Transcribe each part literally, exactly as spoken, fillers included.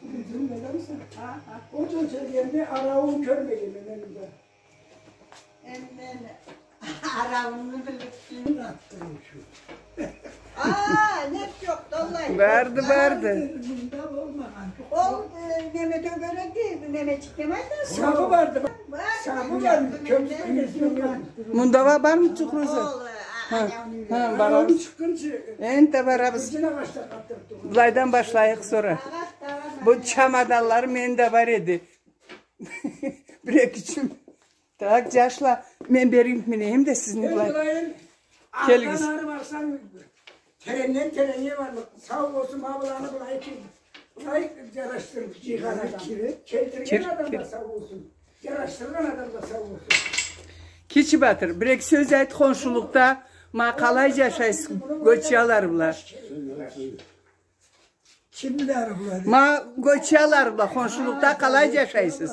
Узун да, да, мыса? Ха, ха. Ол джашагъанны араууун кёрмегенме мен да. Эм мен араууну билиб. Аттырыу шу. А, не джокъ, аллай. Барды, барды. Мында болмагъан. Ол, э, неме, тёгерекди, немечик, неме айтады? Сабы барды. Бар. Сабы барды. Кёп. Мында уа бармы, Роза? Ол, э, ха, ха, барабыз. Энтда барабыз. Былайдан башлайыкъ сора. Бу чамаданлары менде бар эди. Бир-эки ючюн. Так, джашла, мен бери минейим да сизни былай. Келигиз. Ары барсанг, теренден теренге барлыкъ. Сау болсун, ма быланы былай ки-, былай джарашдырыб джыйгъан адам. Келтирген адам да сау болсун. Джарашдыргъан адам да сау болсун. Кичи Батыр, бир-эки сёз айт, хоншулукъда ма къалай джашайсыз, Гочиялар бла? Кимле бла? Ма Гочиялар бла хоншулукъда къалай джашайсыз?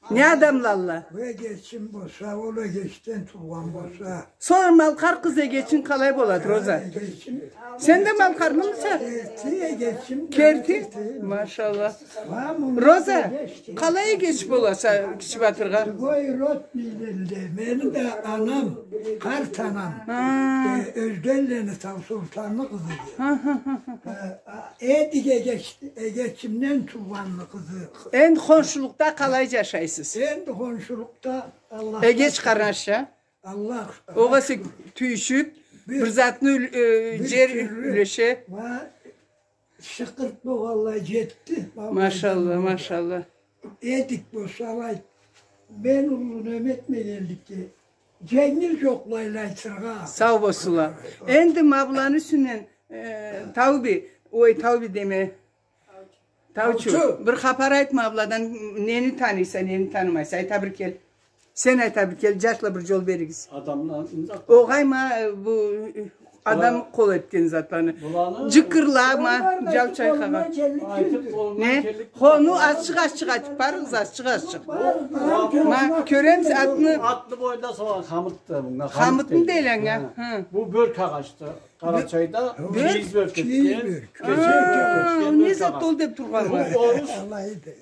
Не адамлалла? Бу эгечим болса, ол эгечден туугъан болса. Сора малкъар къыз эгечин къалай болады, Роза? Эгечим. Сен да малкъарлымыса? Керти эгечим. Керти? Керти. Машалла. Ма муну Роза, эгечден. Къалай эгеч боласа, Кичи Батыргъа? Другой род дейдиле. Мени да анам, къарт анам. Ха. Э, Ёзгенлени Таусултанны къызыды. Ха, ха, ха, ха. Э, а, Эдик эгеч-, эгечимден туугъанны къызы. Энди хоншулукъда къалай джашайсыз? Энди хоншулукъда Аллах... Эгеч къарнашча? Аллах. Огъай, сен тюйюшюб, бир затны юл-, э, бир джер тюрлю юлеше. Ва шыкъырт болгъанлай джетди. Машалла, машалла. Эдик болса алай, мен уллу неме этмегенликге, дженгил джокълайлай сыргъа. Сау болсунла. Энди ма быланы юсюнден, э, Тауби, ой, Тауби деме. Таучу. Таучу. Бир хапар айт ма быладан, нени таныйса, нени танымайса, айта бир кел. Сен айта бир кел, джашла, бир джол беригиз. Адамла, не зат? Огъай, ма, э, бу, э, адам къол этген затланы. Быланы джыкырла ма, джау чайкъагъан. Не? Хону, азчыкъ, азчыкъ айтыб барыгъыз, азчыкъ, азчыкъ. Ма, кёремисе атны? Атны бойда салгъан хамытды мынга. Хамытны дейле анга. Ха. Бу бёрк агъачды. Къарачайда кийиз бёрк этген. Кийиз бёрк. Ха, не зат ол деб тургъанла. Бу орус,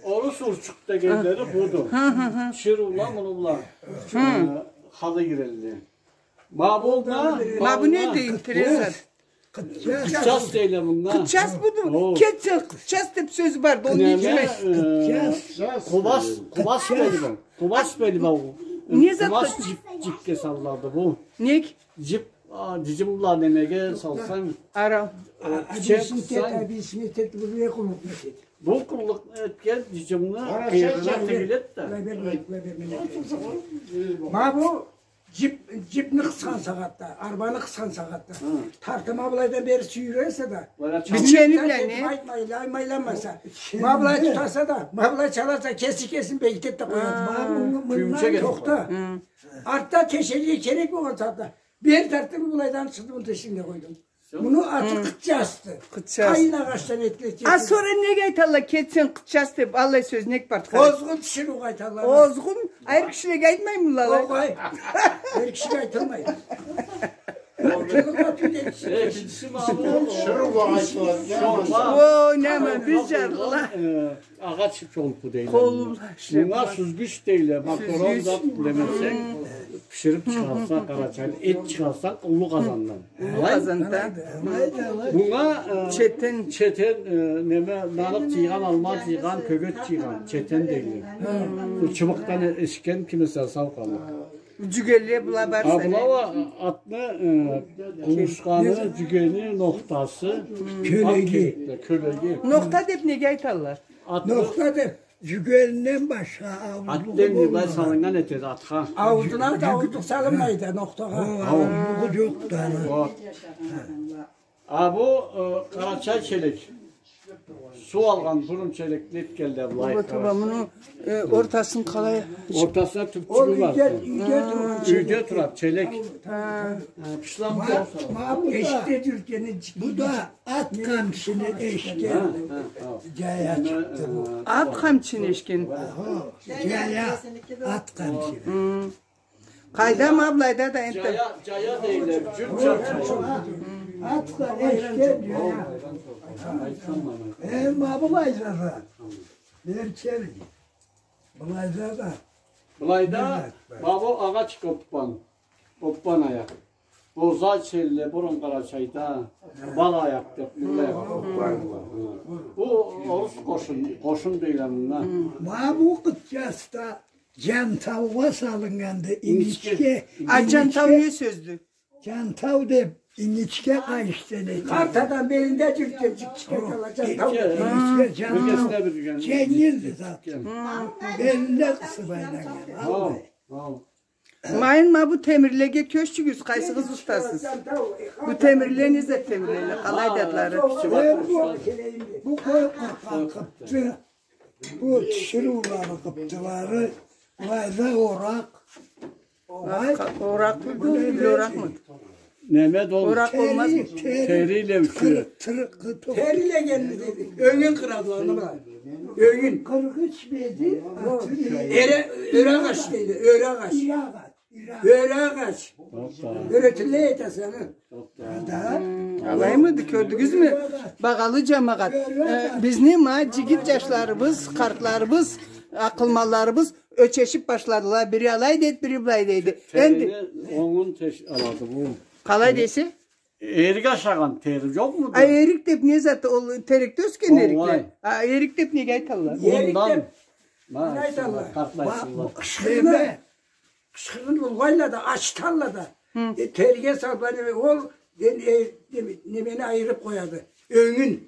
орус урчукъ дегенлери буду. Ха, ха, ха. Тиширыула муну бла, э, халы кирелле. Ма бу да, ма бу не дейди, интересно? Къытчас. Къытчас дейле мынга. Къытчас буду. О. Кетсе, къытчас деб сёз барды, ол не демек? Неме, э, къытчас. Къубас, къубас бели бу. Къубас бели бу. Не зат? Къубас джип, джипге саллады бу. Нек? Джип, а, джиджим бла немеге салсанг, ара. Э, пичен къысанг. Объяснить эт, объяснить эт, бу не къуллукъ этеди? Бу къуллукъ этген джиджимни къыйырына тигиледи да. Ма бу джип, джипни къысхан сагъатда, арбаны къысхан сагъатда. Хы. Тартыма былайдан бери сюйюресе да. Бичени бла не? Майлай-, майланмаса. Ма былай тутаса да, ма былай чаласа, кеси кесин бегитеди да къояды. Ха. Ма мындан тохта. Хы. Артда тешерге керек болгъан сагъатда. Бери тартдым, былайдан чыкъды, муну тешигинде къойдум. Муну аты къытчасды. Къытчас. Къайын агъачдан этиледи. А сора неге айталла, кетсенг къытчас деб, аллай сёз нек барды? Озгъун тиширыугъа айталла. Озгъун, айры кишилеге айтмаймыла? Огъай. Эр кишиге айтылмайды. Тиширыугъа айтылады. Ой, неме, биз джарлыла. Агъач къолпу дейле. Къолу бла ишлеб. Мынга сюзгюч дейле, макарон да немесенг, бишириб чыгъарса, къарачайны, эт чыгъарса, уллу къазандан. Уллу къазандан. Мынга, э, четен, четен, э, неме, нарыкъ джыйгъан, алма джыйгъан, кёгет джыйгъан, четен дейле. Бу чыбыкъдан эшген кимисе сау къаллыкъ. Джюгенле была бар. А, была уа атны, э, къумурсханы, джюгени, нохтасы, кёлеги. Кёлеги. Нохта деб неге айталла? Атны нохта деб, джюгенинден башха ауузлугъу болмагъан. Атдан былай салыннган этеди атха. Ауузуна да ауузлукъ салынмайды нохтагъа. О, ауузлугъу джокъду аны. Вот. А бу, э, къарачай челек. Суу алгъан бурун челекни этгенле былай. Тоба, тоба, муну, э, ортасын къалай? Ортасына тюбчюгю бар. Ол юйде, юйде турады челек. Ха. Ха, пишлам болса. Эшикде джюргени. Бу да ат къамчыны эшген. Ха, ха, ха. Джая чыкъды бу. Ат къамчыны эшген. Ха, джая ат къамчыны. Хы. Къайда ма былайда да энтда. Джая, джая дейле, джюрт чарча. Атха эшкен джая. Э, ма былайда да. Берчери. Былайда да. Былайда, ма бу агъач къоппан. Къоппан аякъ. Боза челле, бурун Къарачайда бал аякъ деб, миллет. Бу орус къошун, къошун дейле мынга. Ма бу къытчасы да джантаугъа салыннганды, ингичге. А джантау не сёздю? Джантау деб, ингичге къайышдан этилген. Къарт адам белинде джюрютген джикчике къала джантау. Ингичге, джантау. Дженгилди зат. Белинде къысыб айланнган. Аллай. Майын, ма бу темирлеге кёчюгюз, къайсыгъыз устасыз? Бу темирле не зат темирле, къалайды атлары? Э, бу, бу къой къыркъгъан къыпты. Бу тиширыуланы къыптылары. Былайда оракъ. Оракъ, оракъ, бу не оракъмыды? Неме да ол? Оракъ болмазмы? Тери, тери. Тери иле учу. Тери иле келди дейди. Ёнгюн къырадыла, аны бла. Ёнгюн. Къыргъыч беди, аты не? Эре, ёре агъач дейди, ёре агъач. Ёре агъач. Ёре агъач. Ёретиле этесе, аны. Алаймыды, кёрдюгюзмю? Багъалы джамагъат. Э, бизни ма джигит джашларыбыз, къартларыбыз, акъылманларыбыз ёчешиб башладыла. Бири алай дейди, бири былай дейди. Энди онгун теш-, алады бу. Къалай десе? Эрик ашагъан тери джокъмуду? А эрик деб не зат? Ол терекде ёсген эрикле. А эрик деб неге айталла? Эрик деб неге айталла? Къартлай сынла. Къышхырны, къышхырны былгъайла да, ачыталла да. Э, териге салыб, неме, ол, э, немени айырыб къояды. Ёнгюн.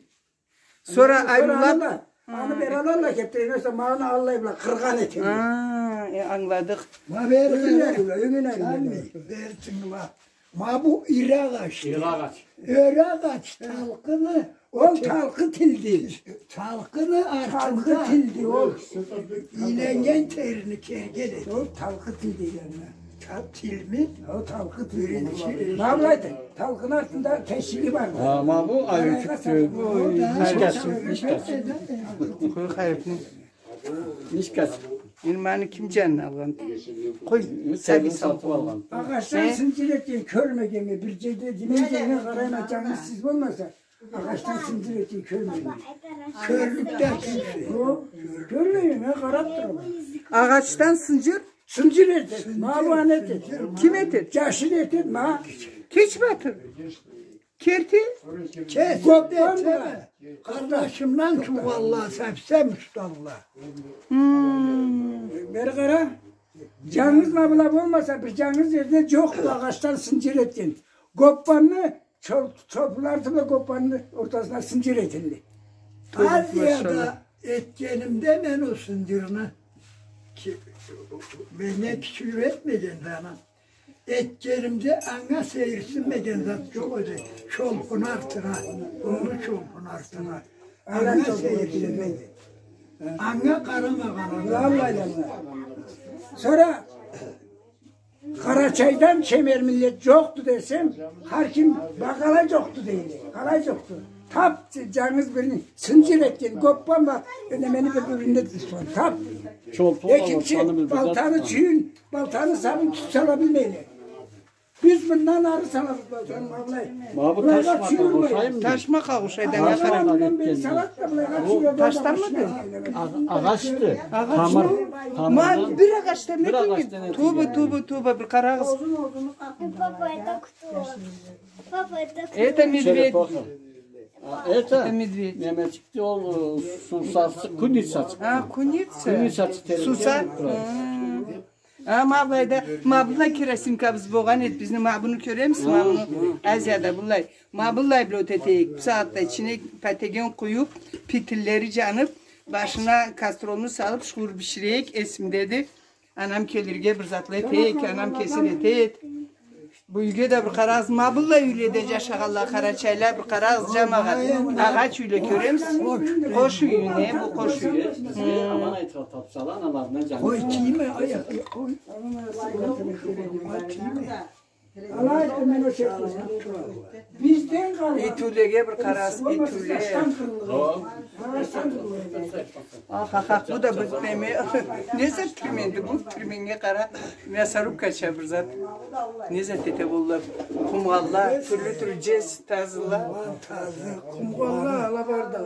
Сора айырылады. Аны бери алалла, кеб, немесе, ма аны аллай бла къыргъан этелле. А, э, ангыладыкъ. Ма бери, ёнгюн айырыла, ёнгюн айырыла. Бери тынгыла. Ма бу ири агъач. Ири агъач. Ёре агъач, талкъыны. Ол талкъы тилди. Талкъыны артында. Талкъы тилди ол. Ийленнген терини керген эди. Ол талкъы тилди дегени. Та-, тилми? Ол талкъы тилди. Ма былай, талкъыны артында тешиги бар. А, ма бу айычыкъ. Ой, нишкасы, нишкасы. Къой, хайры. Нишкасы. Энди ма аны ким джанына алгъан? Къой, сабий салыб алгъан. Агъачдан сынджыр этген кёрмегенме, бир джерде демей, джерге къарайма, джангыз сиз болмаса. Агъачдан сынджыр этген кёрмегенме. Кёрлюкде кимсе. Кёрмегенме, къараб турама. Агъачдан сынджыр? Сынджыр этеди. Ма бу аны этеди. Ким этеди? Джашын этеди, ма. Кеч, Батыр. Керти? Кесиб да этеме. Къарнашымдан туугъанла, сабий салыб туталла. Бери къара. Джангыз ма была болмаса, бир джангыз джерде джокъду агъачдан сынджыр этген. Гоппанны чол-, чолпулары бла гоппанны ортасына сынджыр этелле. Азияда этгенимде мен ол сынджырны ки-, меннге кючюлюк этмегенди анам. Этгенимде анга сейирсинмеген зат джокъ эди. Чолпуну артына, уллу чолпуну артына. Анга сейирсинмеген. Анга къарамагъан адам. Аллай, аллай. Сора Къарачайдан чемер миллет джокъду десем, хар ким, ма къалай джокъду дейле. Къалай джокъду? Тап джангыз бирини сынджыр этген гоппан бла немени бир-бирине тутхан. Тап. Экинчи, балтаны чюйюн, балтаны сабын тюз сала билмейле. Биз мындан ары салабыз балтаны, ма былай. Ма бу ташмакъгъа ушайды. Ташмакъгъа ушайды, анга къара. Ташмакъгъа ушайды. Бу ташданмыды? Агъачды. Тамыр. Тамырдан. Ма бир агъачдан этилген. Тоба, тоба, тоба, бир къарагъыз. Папа, это кто? Папа, это кто? Это медведь. Черепаха. А это медведь. Немечикди ол, э, сусарчыкъ, куницачыкъ. А, куница. Куницачыкъ. Сусар. А, ма былайда, ма былай керосинкабыз болгъан эди бизни, ма муну кёремисиз, ма муну Азияда былай. Ма былай бла от этейик, бусагъатда ичине патеген къуюб, питиллери джаныб, башына кастролну салыб, шуур биширейик, эсимдеди. Анам келирге бир затла этейик, анам кесин этед. Бу юйге да бир къарагъыз, ма быллай юйледе джашагъанла, къарачайла, бир къарагъыз, джамагъат. Агъач юйле кёремисиз? Къош юй, не бу къош юй? Аман айтыргъа тапсала, аналарына джаны. Къой, тийме, аякъ, къой. Къой, тийме. Алай, мен о чекте. Бизден къалгъан. Итюлеге бир къарагъыз, итюле. Ачдан къырылгъан. Ачдан къырылгъан. Ах, ах, ах, бу да бир неме. Не зат тирменди бу? Тирменнге къара. Мясорубкача бир зат. Не зат эте болур? Къумгъалла, тюрлю-тюрлю джез, тазыла. Къумгъалла, ала барды.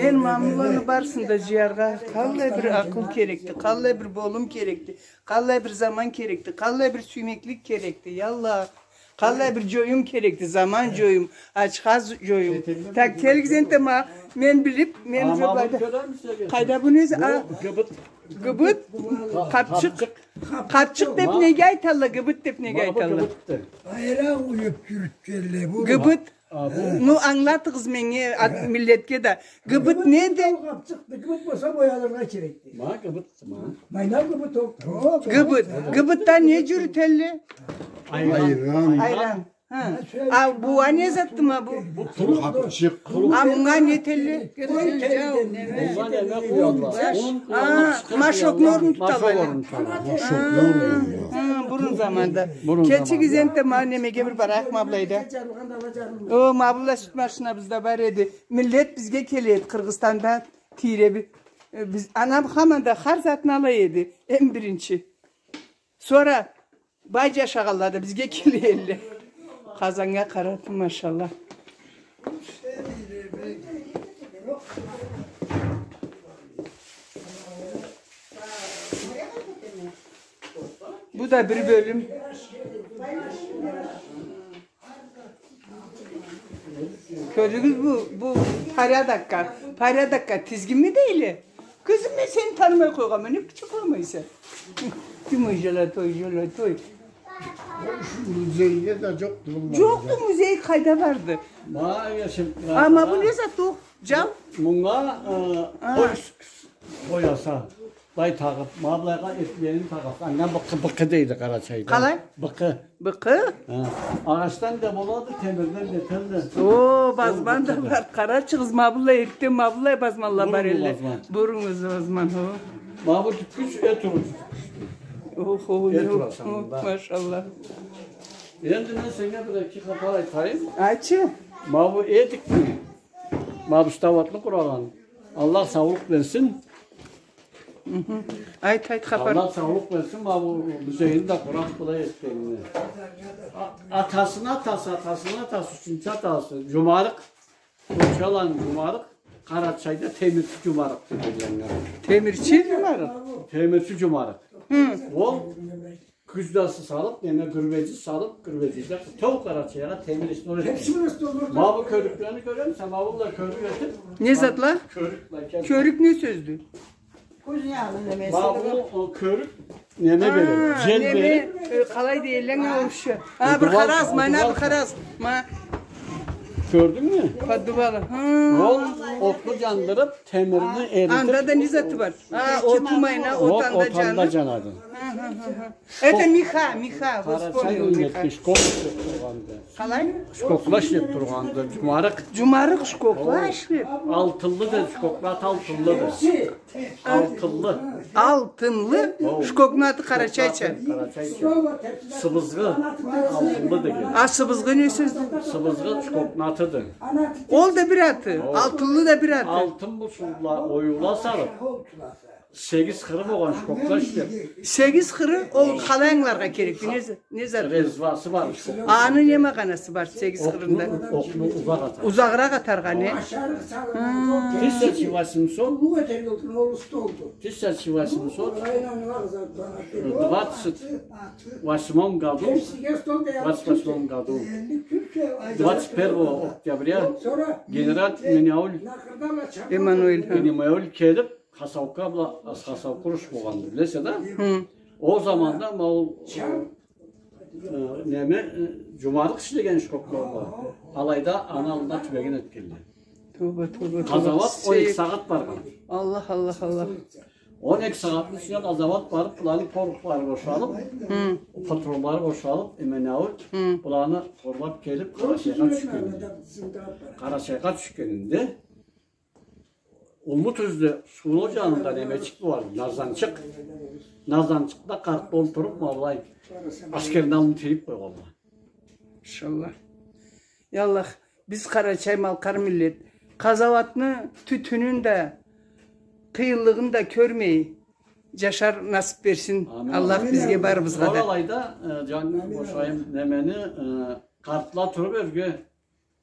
Эн мамуланы барысын да джыяргъа къаллай бир акъыл керекди, къаллай бир болум керекди. Къаллай бир заман керекди, къаллай бир сюймеклик керекди, я Аллах. Къаллай бир джоюм керекди, заман джоюм, ачха з-, джоюм. Так, келигиз энтда ма, мен билиб, мен... Къайда бу не за-, а? Гыбыт. Гыбыт. Къапчыкъ. Къапчыкъ деб неге айталла, гыбыт деб неге айталла? Айра уюб джюрютгенле бу. Гыбыт. А, бу... Ну, ангылатыгъыз меннге, а, миллетге да. Гыбыт неди? Къапчыкъды, гыбыт болса боялыргъа керекди. Ма, гыбыт, ма. Майна гыбыт ол. Гыбыт. Гыбытда не джюрютелле? Айран. Айран. Ха. А бу а не затды ма бу? Къапчыкъ. А мынга не этелле? Мынга неме къуялла? Ун. А, ма шокну орнун туталла. Ма шокну орнун туталла. Ха, бурун заманда. Келчигиз энтда ма немеге бир барайыкъ ма былайда. О, ма былай сют машинабыз да бар эди. Миллет бизге келе эди, Къыргъызстанда тийре би-, э, биз, анам хаманда хар затны ала эди, эм биринчи. Сора бай джашагъанла да бизге келе элле. Къазаннга къараты, машалла. Бу да бир бёлюм. Кёрдюгюз бу, бу порядокга, порядокга тизгинми дейле? Кёзюм, мен сени танымай къойгъанма, не кючю къоймайса? Ты мой золотой, золотой. Музейде да джокъду, джокъду, музей къайда барды? Ма, яшым, ама бу не зат ол? Джал? Мынга, э, къой с-, с-, къояса. Былай тагъыб, ма былайгъа этлерин тагъаса, анга быкъы, быкъы дейди Къарачайда. Къалай? Быкъы. Быкъы? Ха. Агъачдан да болады, темирден да этелле. О, базман да бар. Къарачыгъыз, ма былай эртде, ма былай базманла бар элле. Буруннгу базман. Буруннгу базман, о. Ма бу тюкгюч эт уруч. Охо, эт ураса мында. Машалла. Энди мен сеннге бир эки хапар айтайым. Айтчы. Ма бу эдикни. Ма бу ставатны къурагъан. Аллах саулукъ берсин. Мхм. Айт, айт, хапар. Аллах саулукъ берсин, ма бу музейни да къураб былай этгенине. А-, атасыны атасы, атасыны атасы, ючюнчю атасы, Джумарыкъ, Кочаланы Джумарыкъ, Къарачайда Темирчи Джумарыкъ деб билинген. Темирчи Джумарыкъ? Темирчи Джумарыкъ. Хы. Ол кюздасы салыб, неме, гюрбеджи салыб, гюрбеджиде тау Къарачайгъа темир ишни юретген. Ма бу кёрюклени кёремисе, ма былай кёрюк этиб. Не затла? Кёрюк, былай кёрюк. Кёрюк не сёздю? Кёз ягъыны немеси. Ма бу, о, кёрюк неме береди? Джел береди. Э, къалай дейле анга орусча? А, бир къарагъыз, ма, бир къарагъыз, ма. Кёрдюнгмю? Поддувало. Ол отну джандырыб, темирни эритиб. Анда да не заты бар? А, оту, майна, от анда джанады. Ха, ха, ха, ха. Это миха, миха, вот вспомнил, миха. Шкокла ишлеб тургъанды. Къалай? Шкокла ишлеб тургъанды, джумарыкъ. Джумарыкъ шкокла ишлеб. Алтынлыды, шкокла алтынлыды. Алтынлы. Алтынлы? Шкокну аты къарачайча. Къарачайча. Сыбызгъы алтынлы деген. А сыбызгъы не сёздю? Сыбызгъы шкокну атыды. Ол да бир аты, алтынлы да бир аты. Алтын бусулла оюла салыб. Сегиз къыры болгъан шкокла ишлеб. Сегиз къыры, ол къалай ангыларгъа керекди? Не за-, не зат? Резвасы бар шкокла. Аны не магъанасы бар сегиз къырында? Окъну, окъну узакъ атар. Узагъыракъ атаргъа, не? Ха. Тысяча восемьсот, двадцать восьмом году, двадцать восьмом году, двадцать первого октября генерал Эммануэль. Эммануэль, ха. Эммануэль келиб, Хасаукка бла, Хасаукка уруш болгъанды, билесе да? Хы. Ол заманда ма ол, э, неме, э, джумарыкъ ишлеген шкокла бла. Алайда аны аллына тюбеген этгенле. Тоба, тоба, тоба. Къазауат он эки сагъат баргъан. Аллах, Аллах, Аллах. Он эки сагъатны ичинде къазауат барыб, быланы порохлары бошалыб, патронлары бошалыб, Эммануэль быланы хорлаб келиб, Къарачайгъа тюшгенинде. Къарачайгъа тюшгенинде, Уллу Тюзде сууну джанында немечик бар, Назанчыкъ. Назанчыкъда къартла олтуруб, ма былай, аскерни аллын тыйыб къойгъанла. Иншаллах. Я Аллах, биз къарачай-малкъар миллет къазауатны тютюнюн да, къыйынлыгъын да кёрмей жашар насып берсин. Амин. Аллах бизге барыбызгъа да. Алайда, э, джангыз бошайым, немени, э, къартла туруп ёрге,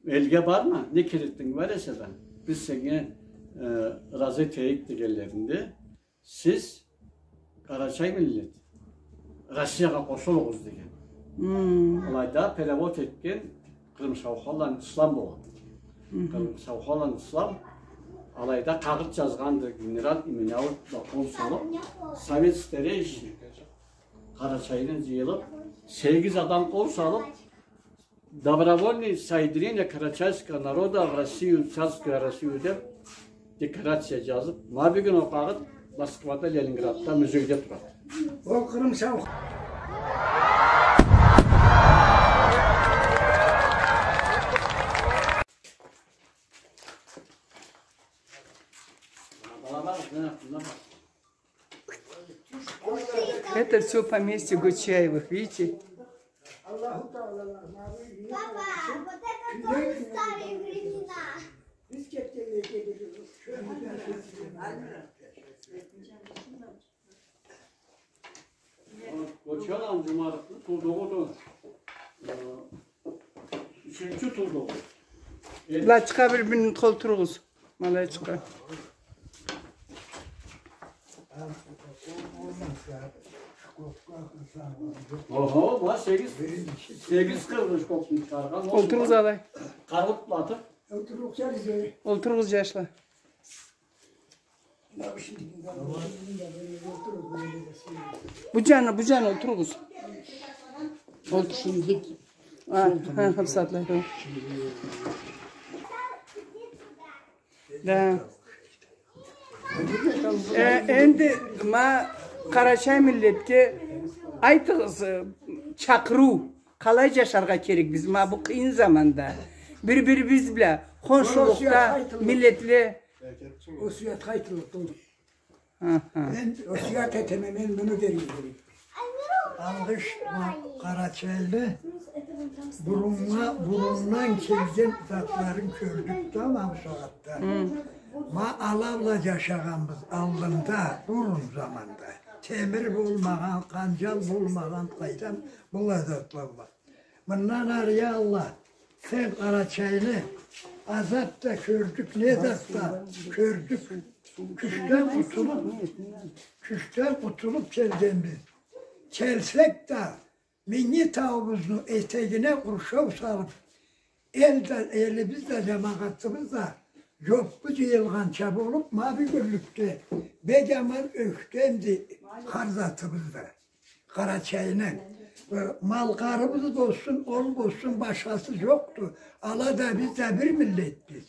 элге барма, не керекинг бар эсе да, биз сеннге, э, разы этейик дегенлеринде, сиз, къарачай миллет, Россиягъа къошулугъуз деген. Алайда перевод этген Къырымшаухалланы Ислам болгъан. Къырымшаухалланы Ислам алайда къагъыт джазгъанды, генерал имени алып да къол салып, совет старейшин Къарачайдан джыйылып, сегиз адам къол салып, добровольное соединение карачайского народа в Россию, царскую Россию деп декларация джазып, ма бюгюн ол къагъыт Москвада, Ленинградда музейде турады. Ол Къырымшауха- Это всё поместье Гочаевых, видите? Папа, вот это тоже старые времена. Гочаланы джумарыкъны туудугъуду. Э, ючюнчю туудугъу. Лачха бир минут олтуругъуз. Малайчыкъгъа. Охо, ма сегиз, сегиз къырны шкокну чыгъаргъан. Олтуругъуз алай. Къаргъытлатып. Олтуругъуз, джашла. Бу джаны, бу джаны олтуругъуз. Олтурсун. А, хапсатлай. Да. Э, энди ма къарачай миллетге айтыгъыз, э, чакъырыу, къалай джашаргъа керек биз ма бу къыйын заманда? Бир-бирибиз бла, хоншулукъда, миллетле. Осуятха айтыллыкъды. Аха. Мен осуят этеме, мен муну дерге керек. Алгъыш, ма, къарачайлы буруннга, бурундан келген затларын кёрдюк да, ма бу сагъатда. Ма ала бла джашагъанбыз аллында, бурун заманда. Темир болмагъан, къанджал болмагъан, къайдам, была затла бла. Мындан ары, я Аллах, сен Къарачайны азап да кёрдюк, не зат да кёрдюк. Кючден къутулуп, кючден къутулуп келгенбиз. Келсек да, Минги тауубузну этегине къуршау салып, эл да, элибиз да, джамагъатыбыз да джоппу джыйылгъанча болуп, ма бюгюнлюкде бек аман ёхтемди хар затыбыз да. Къарачайны, э, малкъарыбыз болсун, ол болсун, башхасы джокъду. Ала да, биз да бир миллетбиз.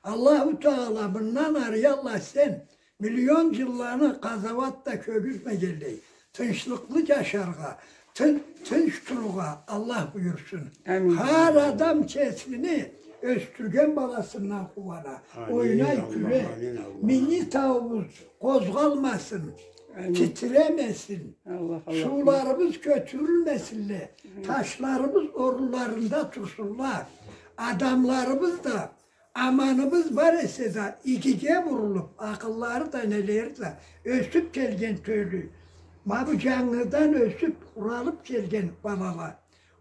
Аллаху Таала мындан ары, я Аллах, сен миллион джылланы къазауат да кёргюзмегенлей, тынчлыкълы джашаргъа, тын-, тынч турургъа Аллах буюрсун. Амин. Хар адам кесини ёсдюрген баласындан къууана, ойнай, кюлей. Минги тауубуз къозгъалмасын, титиремесин. Сууларыбыз кётюрюлмесинле, ташларыбыз орунларында турсунла. Адамларыбыз да, аманыбыз бар эсе да, игиге бурулуп, акъыллары да, нелери да ёсюп келген тёлю. Ма бу джангыдан ёсюп, къуралып келген балала,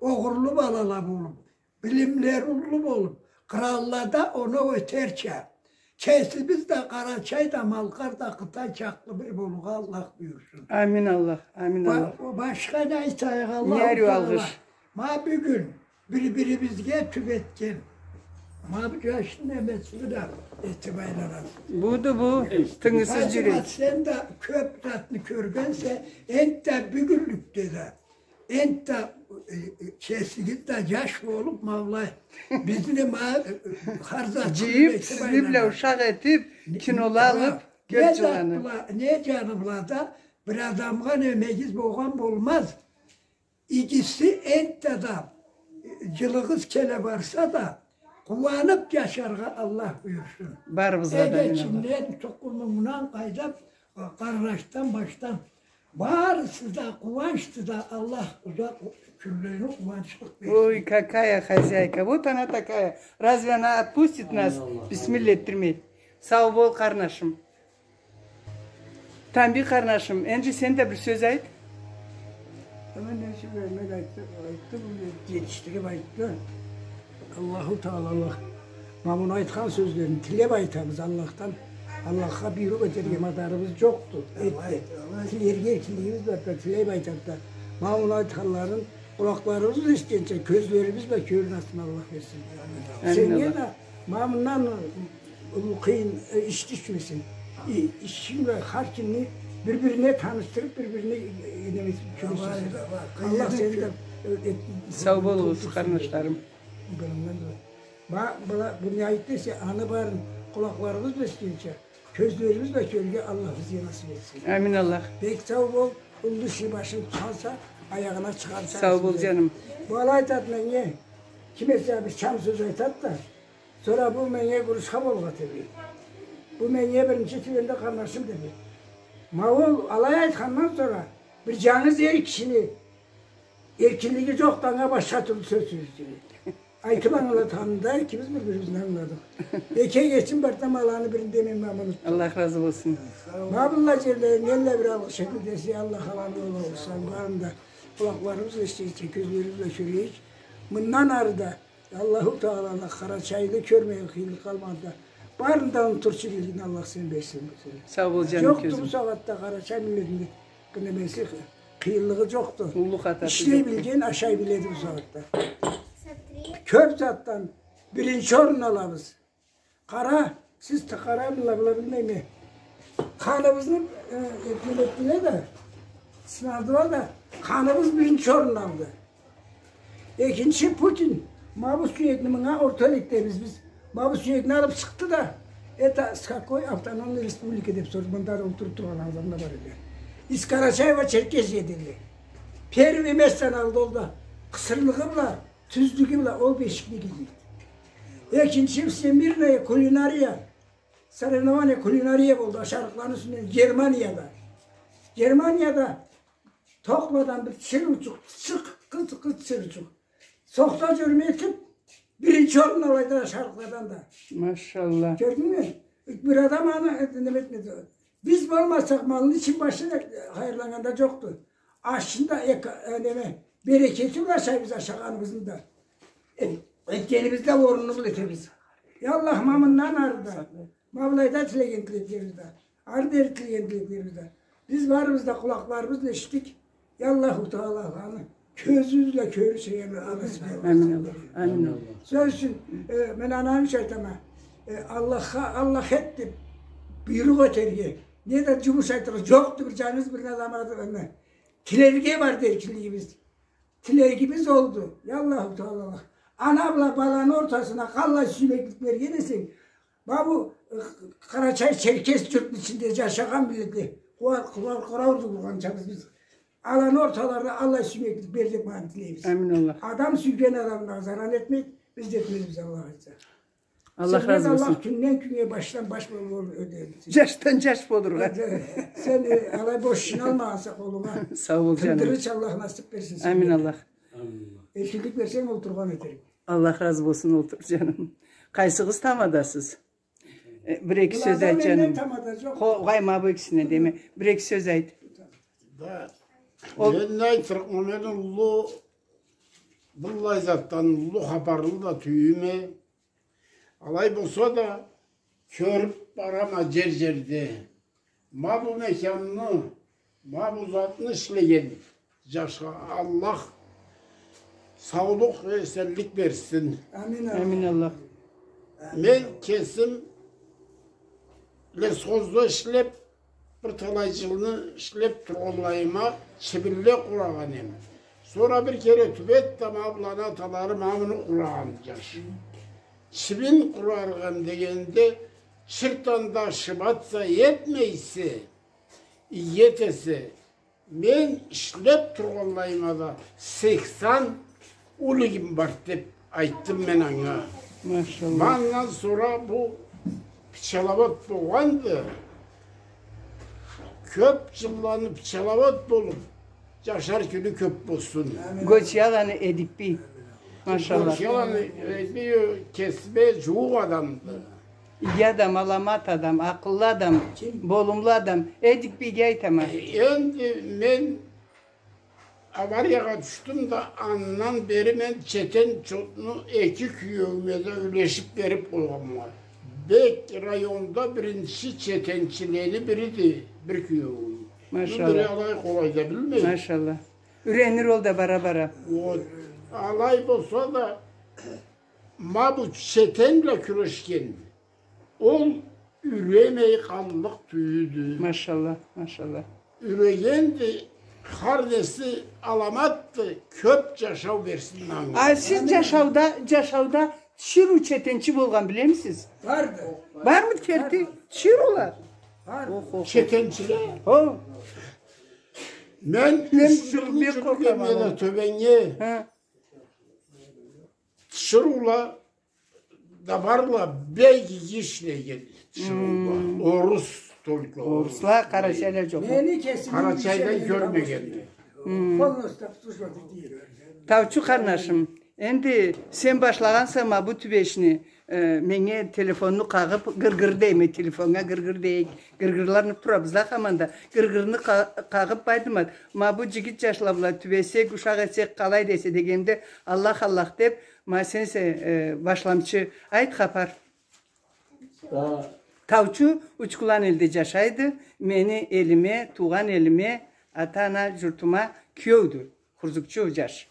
огъурлу балала болуп, билимлери уллу болуп, къралла да оноу этерча, кесибиз да, Къарачай да, Малкъар да Къытай чакълы бир болургъа Аллах буюрсун. Амин, Аллах, амин, Аллах. Башха не айтайыкъ, Аллаху Таала ма бюгюн бир-бирибизге тюбетген ма бу джашны немесине да этип айланасыз. Буду бу тынгысыз джюрек. Сен да кёп затны кёргенсе, энтда бюгюнлюкде да, энтда, э, э, кесигиз да джаш болуп, ма былай бизни ма, э, э, хар затны джыйып, сизни бла ушакъ этип, кинола алып, кёп джыланы. Не джаны бла да бир адамгъа немегиз болгъан болмаз. Игиси энтда да, э, джылыгъыз келе барса да, къууанып джашаргъа Аллах буюрсун. Барыбызгъа да. Эгечингден, тукъумунгдан, къайдам, къарнашдан, башдан. Барысы да къууанчды да, Аллах узакъ кюнлени къууанчлыкъ берсин. Ой, какая хозяйка. Вот она такая. Разве она отпустит нас? Бисмилля этдирмей. Сау бол, къарнашым. Тамбий къарнашым, энди сен да бир сёз айт. Ама не сёз айтайым, айтды, айтды, бу джетишдирип айтды. Аллаху Таала, Аллах, ма муну айтхан сёзлерин тилеп айтабыз Аллахдан. Аллахха буйрукъ этерге мадарыбыз джокъду. Этди. Тилерге эркинлигибиз бар да, тилеп айтабыз да. Ма муну айтханларын къулакъларыбыз эшитгенча, кёзлерибиз бла кёрюн ачсын, Аллах берсин. Амин, Аллах. Сеннге да ма мындан уллу къыйын, э, иш тюшмесин. И, ишинг бла хар кимни бир-бирине танышдырып, бир-бирине, э, неме этип кёргюзтсюн. Аллах сени да, э, э, Сау болугъуз, къарнашларым. Биринчи да. Ма, была, бу не айтды эсе, аны барын къулакъларыбыз бла эшитгенча, кёзлерибиз бла кёрюрге Аллах бизге насып этсин. Амин, Аллах. Бек сау бол, уллу ишни башын тутханса, аягъына чыгъарса. Сау бол, джаным. Бу алай айтады меннге, ким эсе бир чам сёз айтады да, сора бу меннге гурушха болгъан эди. Бу меннге биринчи тюбенде къарнашым деди. Ма ол алай айтхандан сора бир джангыз эр кишини эркинлиги джокъду, анга башха тюрлю сёз сёлеширге. Айтып ангылатханында экибиз бир-бирибизни ангыладыкъ. Эки эгечим бар да, ма аланы бирин деме, ма муну. Аллах разы болсун. Ма быллай джерлеринден да бир алгъыш этип десе, Аллах аланы алгъышларын барын да къулакъларыбыз бла эшитейик, кёзлерибиз бла кёрейик. Мындан ары да Аллаху Таала Къарачайны кёрмеген къыйынлыкъ къалмады да. Барын да унутурча игилигин Аллах сен берсин. Сау бол, джаным, кёзюм. Джокъду бу сагъатда Къарачай миллетини немеси, къыйынлыгъы джокъду. Уллу хатасы джокъду. Ишлей билген ашай биледи бу сагъатда. Кёп затдан биринчи орунну алабыз. Къара, сиз да къара, была, была билмейме. Къаныбызны, э, этмеле этдиле да, сынадыла да, къаныбыз биринчи орунну алды. Экинчи Путин, ма бу сюекни мынга орта элликдебиз биз. Ма бу сюекни алып чыкъды да, это с какой автономной республики деп сорду. Мында да олтуруп тургъан адамла бар эди. Из Карачаево-Черкесия деди. Первый местону алды ол да. Къысырлыгъы бла, тюзлюгю бла ол бешикни гийди. Экинчи всемирная кулинария, соревнование кулинария болду ашарыкъланы юсюнден Германияда. Германияда токъладан бир тиширыучукъ, тиширыучукъ, къыз, къыз тиширыучукъ. Сохта джюрюме этип, биринчи орунну алайды ашарыкъладан да. Машалла. Кёрдюнгмю? Бир адам аны, э, неме этмеди. Биз болмасакъ, малны ичин башы да хайырланнган да джокъду. Ашында эк-, э, неме, берекети бла ашайбыз ашагъаныбызны да. Э, этгенибиз да орунну бла этебиз. Я Аллах, ма мындан ары да, ма былайда тилеген тилеклерибиз да, ары дери тилеген тилеклерибиз да. Биз барыбыз да къулакъларыбыз бла эшитдик. Я Аллаху Таала, аны кёзюбюз бла кёрюрча, я Аллах. Амин, Аллах. Амин, Аллах. Сёз ючюн, э, мен аны ючюн айтама. Э, Аллахха, Аллах эт деп буйрукъ этерге, не да джумуш айтыргъа джокъду, бир джангыз бир адамгъа да, тилерге барды эркинлигибиз. Тилегибиз олду. Я Аллаху Таала, Аллах. Ана бла баланы ортасына къаллай сюймеклик берген эсенг, ма бу, э, къарачай-черкес джуртну ичинде джашагъан миллетле къууа-, къууа-, къууа урду болгъанча биз. Аланы орталарына аллай сюймеклик бер деп ма аны тилейбиз. Амин, Аллах. Адам сюйген адамлагъа заран этмейди, биз да этмезбиз, Аллах айтса. Аллах разы болсун. Сенден Аллах кюнден кюннге, башдан баш бол-, бол-, э, э, джашдан джаш болургъа. Э, э, сен, э, алай бош джыйналмагъанса къолунга. Сау бол, джаным. Тындыргъыч Аллах насып берсин сеннге. Амин, Аллах. Эркинлик берсенг, олтургъан этерик. Аллах разы болсун, олтур, джаным. Къайсыгъыз тамадасыз? Э, бир-эки сёз айт, джаным. Къо-, къой, ма бу экисине деме. Бир-эки сёз айт. Да, мен не айтырыкъма, мен уллу, быллай затдан уллу хапарлы да тюйюлме. Алай болса да, кёрюп барама джер-джерде. Ма бу мекямны, ма бу затны ишлеген джашха Аллах саулукъ, эсенлик берсин. Амин, амин. Амин, Аллах. Мен кесим лесхозда ишлеп, бир талай джылны ишлеп тургъанлайыма, чибинле къурагъан эм. Сора бир кере тюбет да ма быланы аталары ма муну къурагъан джаш. Чибин къураргъа дегенде, чыртдан да ошибаться этмейсе, иги этесе, мен ишлеп тургъанлайыма да сексен уллугъум бар деп айтдым мен анга. Машаллах. Андан сора бу пчеловод болгъанды. Кёп джылланы пчеловод болуб джашар кюню кёб болсун. Гочияланы Эдик бий. Машалла. Гочияланы Эдик бий кесиме джууукъ адамды. Иги адам, аламат адам, акъыллы адам, болумлу адам. Эдик бийге айтама. Энди мен авариягъа тюшдюм да, андан бери мен четен чотну эки кюеуюме да юлешиб бериб къойгъанма. Бек районда биринчи четенчилени бириди бир кюеуюм. Машалла. Бир алай къолай да билмейме. Машалла. Юренир ол да бара-бара. Вот. Алай болса да, ма бу четен бла кюрешген. Ол юремей къаллыкъ тюйюлдю. Машалла, машалла. Юрегенди, хар неси аламатды, кёб джашау берсин анга. А сиз джашауда, джашауда тиширыу четенчи болгъан билемисиз? Барды. Бармыды керти? Тиширыула? Барды. Охо. Четенчиле? Хо. Мен юч джылны джюрюгенме да тёбеннге. Хы. Тиширыула да барла, бек ишлеген тиширыула. Орус только. Орусла, къарачайла джокъ. Мени кесими... Къарачайла кёрмегенме. Полностью обслуживать этейим. Таучу къарнашым, энди сен башлагъанса ма бу тюбешни, э, меннге телефонну къагъыб, гыргыр дейме, телефоннга гыргыр дейик. Гыргырланыб турабыз да хаманда. Гыргырны къа-, къагъыб айтдым, ма бу джигит джашла бла тюбесек, ушакъ этсек къалай десе дегенде, Аллах, Аллах деб, ма сенсе, э, башламчы. Айт хапар. Да. Таучу Учкулан элде джашайды, мени элиме, туугъан элиме, ата-ана джуртума кюеудю, хурзукчу джаш.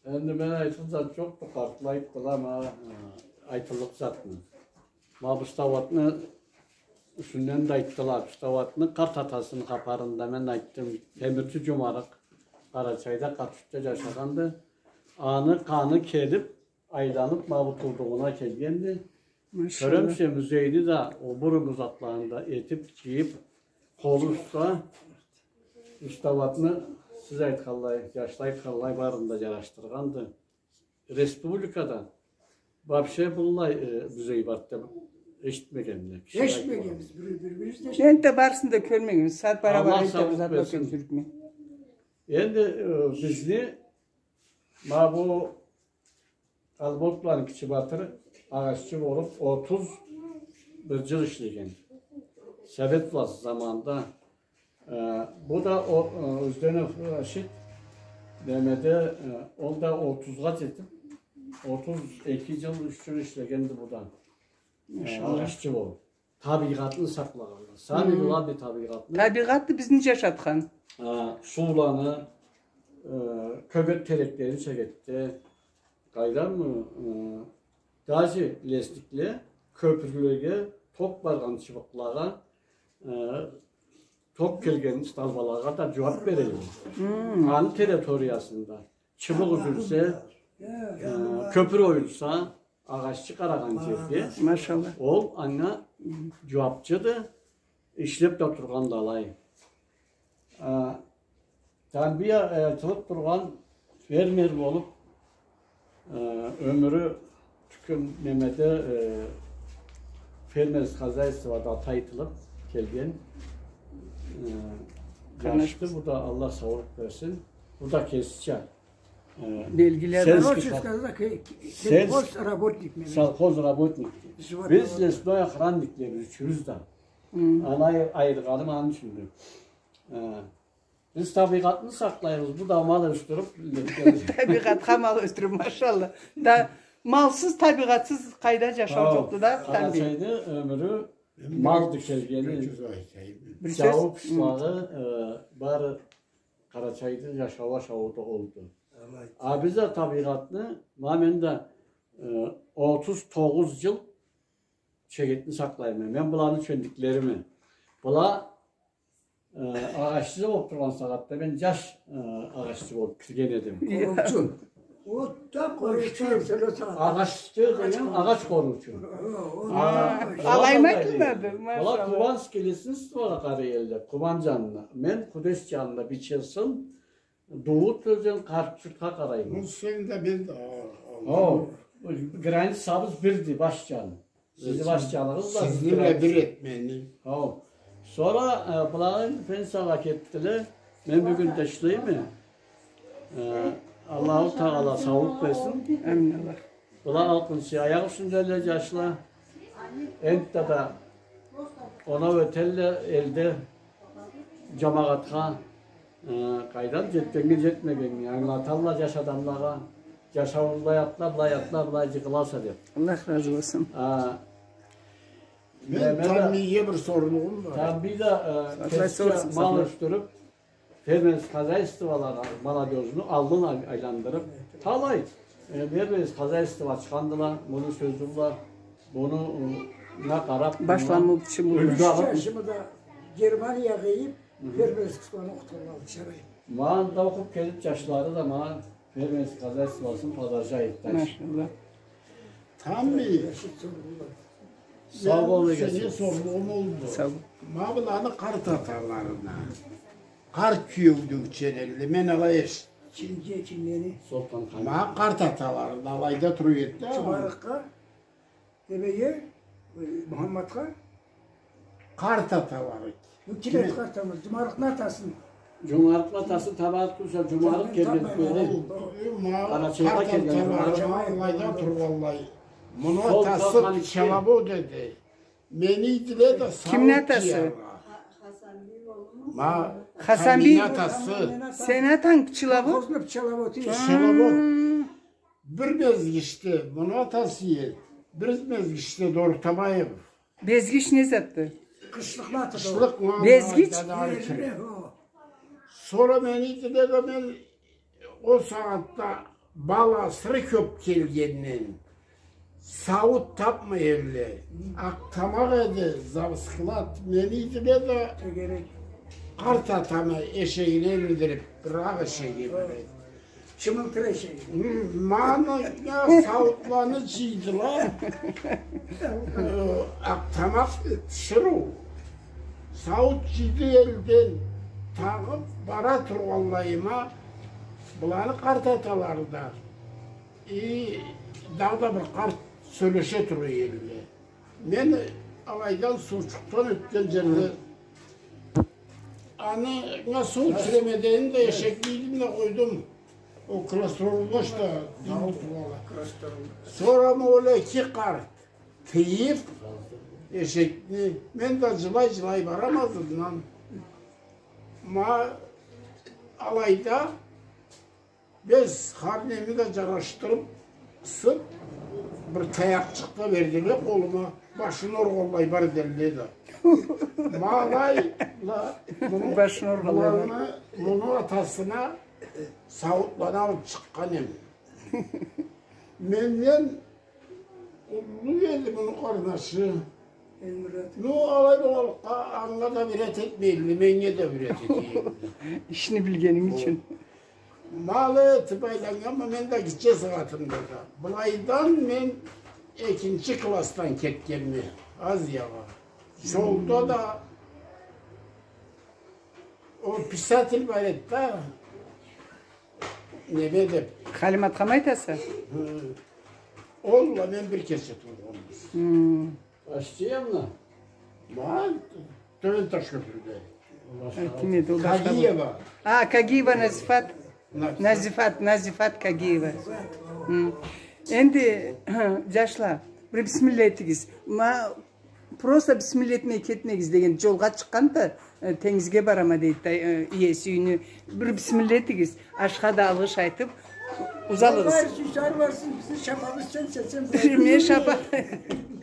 Энди мен айтыр зат джокъду, къартлайдыла, ма, э, айтыллыкъ затны. Ма бу Стауатны юсюнден да айтдыла. Бу Стауатны къарт атасыны хапарын да мен айтдым. Темирчи Джумарыкъ Къарачайда, Къарт-Ючде джашагъанды. Аны къаны келиб, айланыб, ма бу туудугъуна келгенди. Машалла. Кёремисе, музейни да, о буруннгу затланы да этиб, джыйыб, къолу уста, Стауатны, сиз айтханлай, джашла айтханлай, барын да джарашдыргъанды. Республикада вообще быллай, э, музей барды деб эшитмегенме. Эшитмегенбиз, бир-, бир-, бирибиз да эшитмегенбиз. Энтда барысын да кёрмегенбиз. Сагъат бара-бара Аллах саулукъ берсин. Энди, э, бизни ма бу Алботланы Кичи Батыр агъаччы болуб отуз бир джыл ишлеген. Совет власти заманында. Э, бу да о, э, Узденов Рашид, немеде, э, ол да отузгъа джетиб, отуз эки джыл, юч джыл ишлегенди бу да. Э, машалла. Агъаччы болуб. Табийгъатны сакълагъанла. Самый главный табийгъатны. Табийгъатны бизни джашатхан. А, сууланы, э, кёгет тереклени чегетди. Къайдамы, э, даже лесникле кёпюрлеге, ток баргъан чыбыкълагъа, э, ток келген столбалагъа да джууаб берелле. Аны территориясында чыбыкъ юзюлсе, э, кёпюр оюлса, агъаччы къарагъан джерде. Машалла. Ол анга джууабчыды, ишлеб да тургъанды алай. А, Тамбия, э, айтылыб тургъан фермер болуб, э, ёмюрю тюкен немеде, э, фермерск хозяйствода айтылыб келген, э, джашды. Бу да Аллах саулукъ берсин. Бу да кесича. Э, белгиле. Короче, сказала, ке-, ке-, колхоз работник мен. Колхоз работник. Биз лесной охранниклебиз ючюбюз да. Аны ай-, айыргъаным аны ючюндю. Э, биз табийгъатны сакълайбыз, бу да мал ёсдюрюб. Табийгъатха мал ёсдюрюб, машалла. Да, малсыз, табийгъатсыз къайда джашау джокъду да, Тамбий. Къарачайны ёмюрю малды келгени. Бир сёз. Джауу, къышлагъы, э, бары Къарачайны джашауу-ашауу да олду. А биз да табийгъатны, ма мен да, э, отуз тогъуз джыл чегетни сакълайма. Мен буланы ёчендиклерими. Была, э, агъаччы болуб тургъан сагъатда мен джаш, э, агъаччы болуб кирген эдим. Къоруучу. О да къоруучу. Агъаччы деген, агъач къоруучу. Алай ма айтылады, машалла. Была кубанский лесництвогъа къарай элле, Кубан джанына. Мен Къудес джанына, Бичесым, Дууд ёзен, Къарт-Джуртха къарайма. Бу сен да, мен да, а, а, о, границабыз бирди, баш джаны. Сизни баш джаныгъыз да, сизни бла бир этмени. О. Сора, э, былагъы пенсиягъа кетдиле. Мен бюгюн да ишлейме. Э, Аллаху Тагъала саулукъ берсин. Амин, Аллах. Была алкъынчы аякъ юсюндедиле джашла. Энтда да оноу этелле элде, джамагъатха, э, къайдан, джетгеннге, джетмегеннге ангылаталла джаш адамлагъа. Джашауунда былай атла, былай атла, былай джыгъыласа деб. Аллах разы болсун. А, мен Тамбийге бир соруулугъум бар. Тамбийде, э, кесине мал ёсдюрюб, фермерский хозяйстволагъа молодёжну аллын ай-, айландырыб, талай, э, фермерский хозяйство ачхандыла, муну сёзю бла, муну, ы, на къараб, башламукъчу муну. Юч джашымы да Германиягъа ийиб, фермерский хозяйствону окъутханла, джарай. Ма анда окъуб келиб, джашлары да ма фермерский хозяйствосун продолжает дальше. Машаллах. Тамбий. Сау бол, эгечи. Сени соруулугъунг олду. Сау бол. Ма быланы къарт аталарына. Къарт киеу деученелле, мен алай эшитдим. Кимге, кимлени? Солтан хан. Ма къарт аталарына, алайда тура эди да. Джумарыкъгъа, немеге, э, Мухаммадха. Къарт аталары. Бу ким эди къарт аталары? Джумарыкъны атасы. Джумарыкъны атасы, табат кюрсе, Джумарыкъ келген кюйде. Къарачайгъа келген Джумарыкъ. Алайда тургъанлай. Муну атасы Пчеловод эди. Мени ийдиле да сауут джыяргъа. Ма Хасанбий. Хасанбий. Мени атасы. Сени атанг Пчеловод? Колхозну Пчеловоду. Пчеловод. Хы. Бир мезгишде муну атасы эди, бир мезгишде Дорутабаев. Безгич не затды? Къышлыкъны аты да. Къышлыкъ, ма, безгич? Сора мени ийдиле да, мен ол сагъатда бал асыры кёб келгенден, сауут табмай эдиле. Акътамакъ эди, завсклад, мени ийдиле да, къарт атамы эшегине миндириб, бир акъ эшеги бар эди. Чымылтыр эшеги. М, ма аны, я, сауутланы джыйдыла. Э, акътамакъ тиширыу. Сауут джыйды элден, тагъыб бара тургъанлайыма, быланы къарт аталары да, и, дагъыда бир къарт сёлеше тура эдиле. Мен алайдан, суучукъдан ётген джерде, аны, анга суу тюшюрмегенин да, эшекни ийдим да къойдум. Ол кластроллаш да дым тургъанлай. Сора ма ол эки къарт тыйыб эшекни, мен да джылай-джылай барама ызындан. Ма алайда бес хар неми да джарашдырыб, сыб, бир таякъчыкъ да бердиле къолума, башын ургъанлай бар эдиле да. Ма алайла муну, башын ургъанлай бар, муну, муну атасына сауутланы алыб чыкъгъан эдим. Менден уллу эди муну къарнашы. Эльмурат. Ну, алай болгъанлыкъгъа, анга да юрет этмейле, меннге да юрет этейле. Ишни билгенинг ючюн. Ма алай этиб айланнганма мен да гитче сагъатымда да. Былайдан мен экинчи классдан кетгенме Азиягъа. Джолда да ол писатель бар эди да, неме деб. Халимат Хамайтасы? Хы. Ол бла мен бир кече тургъанбыз. Хы. Ачтыямы? Ма, Тёбен Ташкёпюрде. Ким эди ол башха? Кагиева. А, Кагиева Назифат. Назифат. Назифат, Назифат Кагиева. Хы. Энди, джашла, бир бисмилла этигиз. Ма, просто бисмилла этмей кетмегиз деген, джолгъа чыкъгъанды, э, тенгизге барама дейди да, э, иеси юйню. Бир бисмилла этигиз. Ашха да алгъыш айтыб, узалыгъыз. Аллах сюйсе, барсын, бизни шапабыз сенсе, сен. Мен шапа.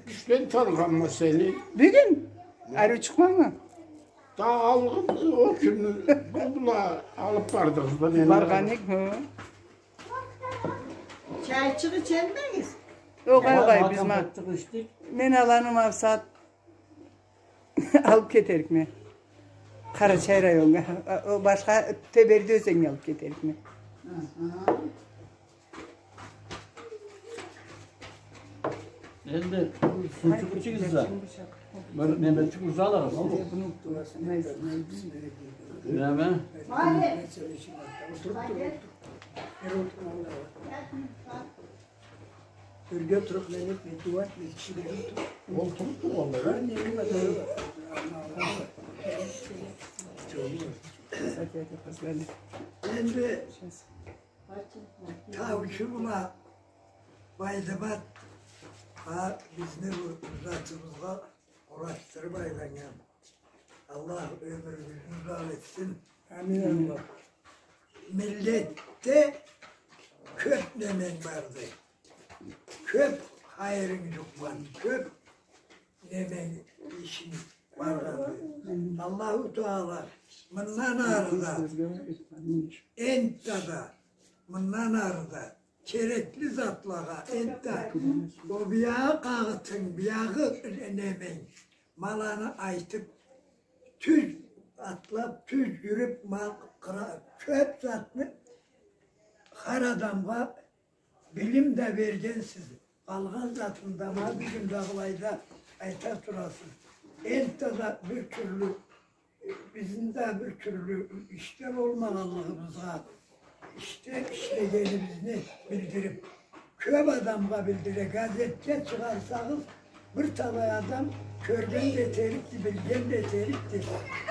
Тюшден таныгъанма сени. Бюгюн? Ариу чыкъмама. Да алгъын, ол кюнню бу бла алыб бардыгъыз да мени. Баргъан эдик, хы. Чайчыкъ ичермегиз? Огъай, огъай, биз ма-, мен аланы макъсат алыб кетерикме. Къарачай районнга, о башха Теберди ёзеннге алыб кетерикме. Аха. Энди суучукъ ичигиз да, бир немечик узалыгъыз. Неме? Бирге туруп, мен этме, дуа этме, киши бирге туруп. Ол туруп тургъанлай. Хар не, не да, не да. Энди Таучу бла Байдымат, а, бизни бу затыбызгъа къурашдырыб айланнган. Аллах ёмюрюгюзню узакъ этсин. Амин, Аллах. Миллетде кёб неменг барды. Кёб хайырынг джукъгъан, кёб неменг ишинг баргъанды. Аллаху Таала мындан ары да, энтда да, мындан ары да керекли затлагъа, энтда, о биягъы къагъытынг, биягъы неменг, ма аланы айтыб, тюз атлаб, тюз джюрюб, ма къыра-, кёб затны хар адамгъа билим да бергенсиз. Къалгъан затында ма бюгюн да былайда айта турасыз. Энтда да бир тюрлю, бизни да бир тюрлю ишде болмагъанлыгъыбызгъа, ишде ишлегенибизни билдириб, кёб адамгъа билдире, газетге чыгъарсагъыз, бир талай адам кёрген да этерикди, билген да этерикди.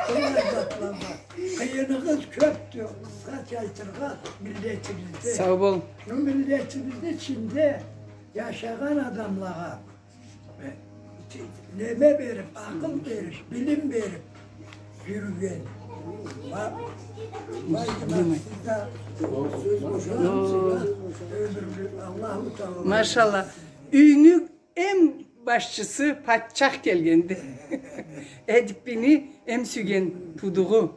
Ол затлагъа къыйыныгъыз кёбдю, къысхача айтыргъа, миллетибизде. Сау бол. Бу миллетибизни ичинде джашагъан адамлагъа, э, неме бериб, акъыл бериб, билим бериб джюрюген. Ма-, ма-, сиз да ёмюрлю, Аллаху Таала. Машалла. Юйню эм башчысы патчах келгенди. Эдикбийни эм сюйген туудугъу.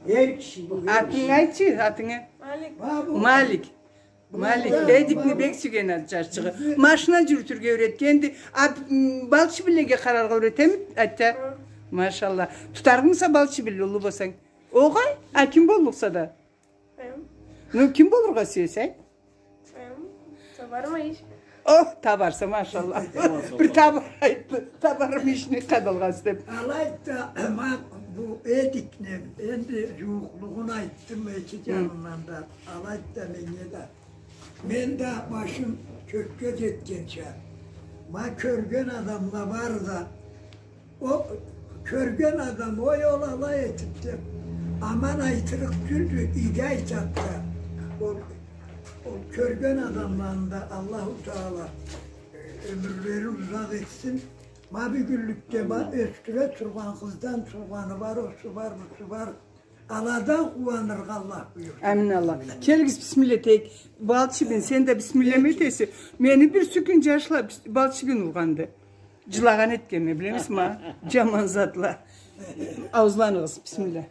Эр киши бу, эр киши. Атынгы айтчы, атынгы? Малик. Малик. Малик. Эдикни бек сюйген ат джашчыгъы. Машина джюрютюрге юретгенди. А, м, бал чибинлеге къараргъа юретеми, атта? Хы. Машалла. Тутарыкъмыса бал чибинли, уллу болсанг? Огъай, а ким боллукъса да? Эм. Ну, ким болургъа сюесе? Эм, табарма иш. О, табарса, машалла. Бир табар айтды. Табарма ишни къадалгъан деб. Алайды да, ма бу Эдикни, энди джууукълугъун айтдым, эки джанындан да. Алайды да, меннге да. Мен да башым кёкге джетгенча, ма кёрген адамла бары да О кёрген адам, ой, ол алай этиб деб, аман айтырыкъ тюлдю, иги айтады да. Ол, ол кёрген адамланы да Аллаху Таала, э, ёмюрлерин узакъ этсин. Ма бюгюнлюкде ма ёсдюре тургъан, къыздан тургъаны бар, осу бар, бусу бар. Аладан къууаныргъа Аллах буюрсун. Амин Аллах. Келигиз, бисмилля этейик. Бал чибин, сен да бисмилля этесе. Мени бир сюйген джашла бис-, бал чибин ургъанды. Джылагъан этгенме, билемисиз ма? Джаман затла. Ауузланыгъыз, бисмилля.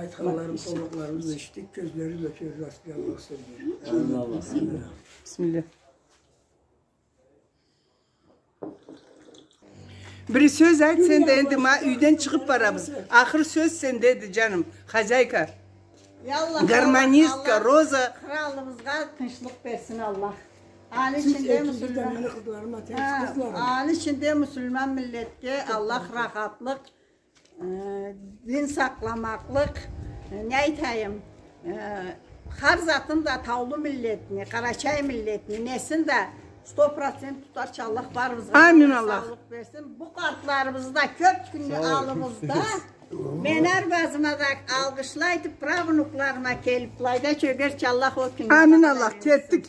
Айтханларын къулакъларыбыз эшитдик, кёзлерибиз да кёрдю, Аллах сёз берди. Амин Аллах. Бисмилля. Бир сёз айт сен да, энди ма юйден чыгъыб барабыз. Ахыр сёз сендеди, джаным. Хозяйка. Гармонистка, Аллах Роза. Къралыбызгъа тынчлыкъ берсин Аллах. Аны ичинде муслиман, аны ичинде муслиман миллетге Аллах рахатлыкъ, э, дин сакъламакълыкъ, э, не айтайым, э, хар затын да таулу миллетни, къарачай миллетни, несин да сто процент тутарча Аллах барыбызгъа саулукъ берсин. Амин Аллах. Бу къартларыбызны да кёб кюнню аллыбызда мен арбазыма да алгъышлай этиб, правнукларыма келиб, былайда чёгерча Аллах ол кюнню. Амин Аллах. Кетдик.